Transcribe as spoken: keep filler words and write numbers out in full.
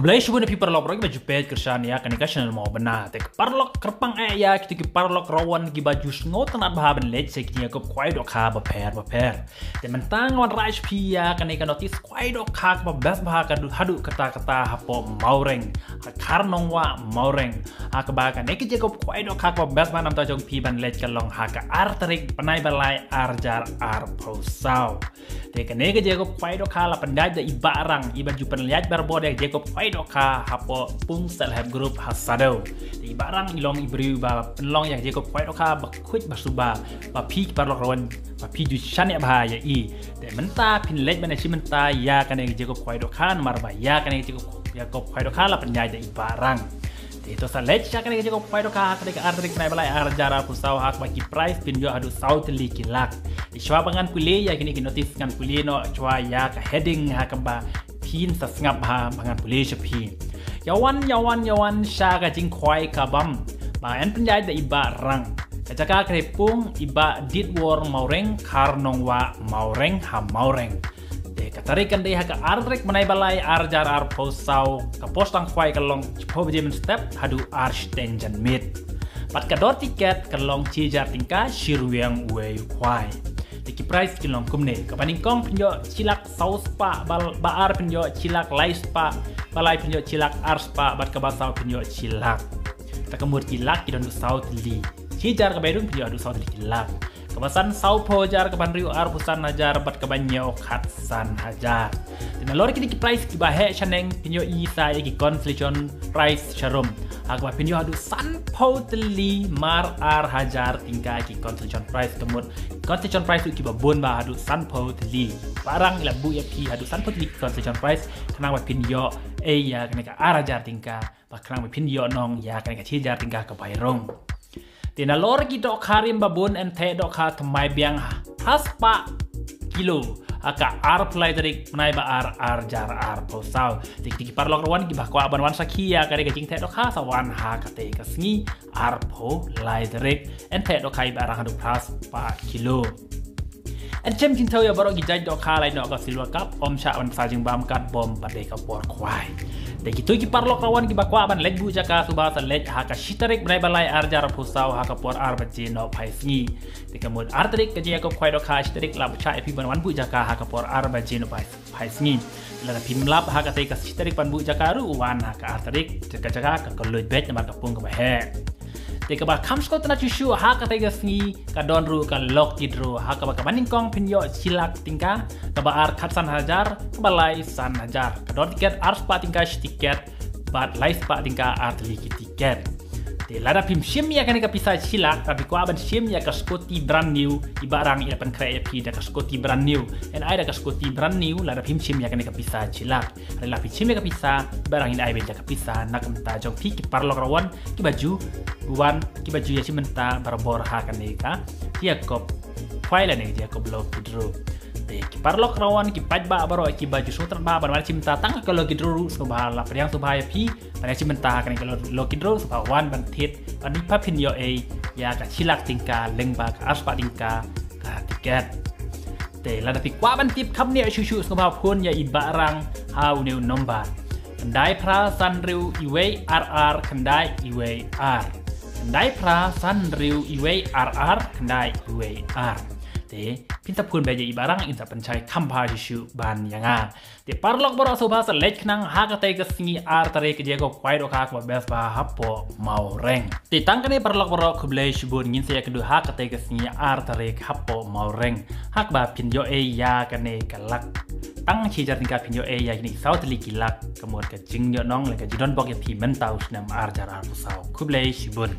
Khublei shibun ïa phi paralok baroh kiba ju peit kyrshan ïa kane ka channel Mawbynna. Te ki paralok, kyrpang eh ïa kito ki paralok rawan kiba ju sngewtynnat bha ban leit sha ki jingïakob khwai dohkha bapher bapher. Te mynta nga wan rah sha phi ïa kane ka notice khwai dohkha kaba best bha haduh, haduh katta katta hapoh Mawreng, ha Kharnongwah Mawreng. Ha kaba kane ka jingïakob khwai dohkha kaba best bha na ka bynta jong phi ban leit ka long ha ka ar tarik bnai ba lai, ar hajar arphew saw. Te kane ka jingïakob khwai dohkha la pynïaid da i Bah Rang, iba ju pynïaid barabor ïa ka jingïakob khwai dohkha hapoh Pung Self Help Group ha Saddew. Te i Bah Rang i long i briew ba pynlong ïa ka jingïakob khwai dohkha ba khuid ba suba, ba phi ki paralok rawan, ba phi ju shaniah bha ïa i. Te mynta phin leit ban ïashim bynta ïa kane ka jingïakob khwai dohkha, namar ba ïa kane ka jingïakob, jingïakob khwai dohkha la pynïaid da i Bah Rang. Te to sa leit sha kane ka jingïakob khwai dohkha ha kane ka ar tarik bnai ba lai, ar hajar arphew saw, ha kaba ki prize phin ïoh haduh saw tylli ki lak. Te shuwa ba ngan pule ïa kine ki notice, ngan pule noh shuwa ïa ka heading ha kaba phin sa sngap bha ba ngan pule sha phi. Ïa wan, ïa wan, ïa wan sha ka jingkhwai kabam ba yn pynïaid da i Bah Rang. Ka jaka ka dei Pung, i Bah Ditwor Mawreng, Kharnongwah Mawreng, ha Mawreng. Te ka tarik kan dei ha ka ar tarik bnai ba lai, ar hajar arphew saw, ka por sdang khwai ka long shiphew baje mynstep haduh ar shiteng janmiet. Bad ka dor tiket ka long shi hajar tyngka shi rwiang uwei u khwai. Te ki prize ki long kumne: kaba nyngkong phin ïoh shi lak saw spah, ba, ba ar phin ïoh shi lak lai spah, ba lai phin ïoh shi lak ar spah, bad kaba saw phin ïoh shi lak. Te ka mut ki lak ki don haduh saw tylli. Shi hajar kaba ïadon phin ïoh haduh saw tylli ki lak. Kaba san sawphew hajar, kaba hynriew arphew san hajar, bad kaba hynñiew khatsan hajar. Te nalor kine ki prize kiba heh shaneng phin ïohi sa ïa ki consolation prize sharum, ha kaba phin ïoh haduh sanphew tylli mar ar hajar tyngka ki consolation prize. Ka mut consolation prize ruh kiba bun bha haduh sanphew tylli. Bah Rang i la buh ïa phi haduh sanphew tylli ki consolation prize khnang ba phin ïoh ei ïa kane ka ar hajar tyngka, ba khnang ba phin ïoh nong ïa kane ka shi hajar tyngka kaba ïarung. Te nalor ki dohkha rim ba bun, yn theh dohkha thymmai biang phra spah kilo ha ka arphew lai tarik bnai ba ar, ar hajar arphew saw. Te kito ki paralok rawan kiba kwah ban wan sakhi ïa kane ka jingtheh dohkha, sa wan ha kata ka sngi, arphew lai tarik. Yn theh dohkha i Bah Rang haduh phra spah kilo. Yn shim jingthew ïa baroh ki judge dohkha, lait noh ka Silver Cup, ym shah ban sa jingbam katba ym pat dei ka por khwai. Te kito ki paralok rawan kiba kwah ban leit buh jaka, sngewbha sa leit ha ka shi tarik bnai ba lai, ar hajar arphew saw, ha ka por ar baje nohphai sngi. Te ka mut ar tarik ka jingïakob khwai dohkha, shi tarik la buh shah ïa phi ban wan buh jaka ha ka por ar baje nohphai phai sngi. Lada phim lap ha kata ka shi tarik ban buh jaka ruh, wan ha ka ar tarik, te ka jaka ka khlaiñ beit namar ka pung kaba heh. Te kaba kham sngewtynnat shuh shuh ha kata ka sngi, ka don ruh ka lucky draw, ha kaba kaba nyngkong phin ïoh shi lak tyngka, kaba ar khatsan hajar, kaba lai san hajar. Ka dor tiket ar spah tyngka shi tiket, bad lai spah tyngka ar tylli ki tiket. Te lada phim shim ïa kane ka pisa shi lak, lada phi kwah ban shim ïa ka scooty brand new, i Bah Rang i la pynkhreh ïa phi da ka scooty brand new. Yn ai da ka scooty brand new lada phim shim ïa kane ka pisa shi lak. Hynrei lada phi shim ïa ka pisa, i Bah Rang in ai beit da ka pisa na ka bynta jong phi ki paralok rawan kiba ju wan, kiba ju ïashim bynta barabor ha kane ka jingïakob khwai lane jingïakob lucky draw. Te ki paralok rawan, ki paidbah baroh kiba ju sngewtynnat bha ban wan shim bynta tang ka lucky draw ruh, sngewbha, la pdiang sngewbha ïa phi ban ïashim bynta ha kane ka lucky draw, sngewbha wan ban thied, ban ïa phin ïoh ei ïa ka shi lak tyngka lyngba ka ar spah tyngka ka tiket. Te lada phi kwah ban tip kham bniah shuh shuh, sngewbha phone ïa i Bah Rang ha une u nombar: khyndai phra san hynriew wei ar ar khyndai wei ar. Khyndai phra san hynriew wei ar ar khyndai wei ar. Te phin sa phone beit ïa i Bah Rang, in sa pynshai kham bha shuh shuh ban ïa nga. Te paralok baroh, sngewbha sa leit khnang ha kata ka sngi ar tarik ka jingïakob khwai dohkha kaba best bha hapoh Mawreng. Te tang kane paralok baroh, khublei shibun, ngin sa ïakynduh ha kata ka sngi ar tarik hapoh Mawreng, ha kaba phin ïoh ei ïa kane ka lak. Tang shi hajar tyngka phin ïoh ei ïa kine saw tylli ki lak. Ka mut ka jingïoh nong lane ka jingdon bok ïa phi mynta u snem ar hajar arphew saw. Khublei shibun.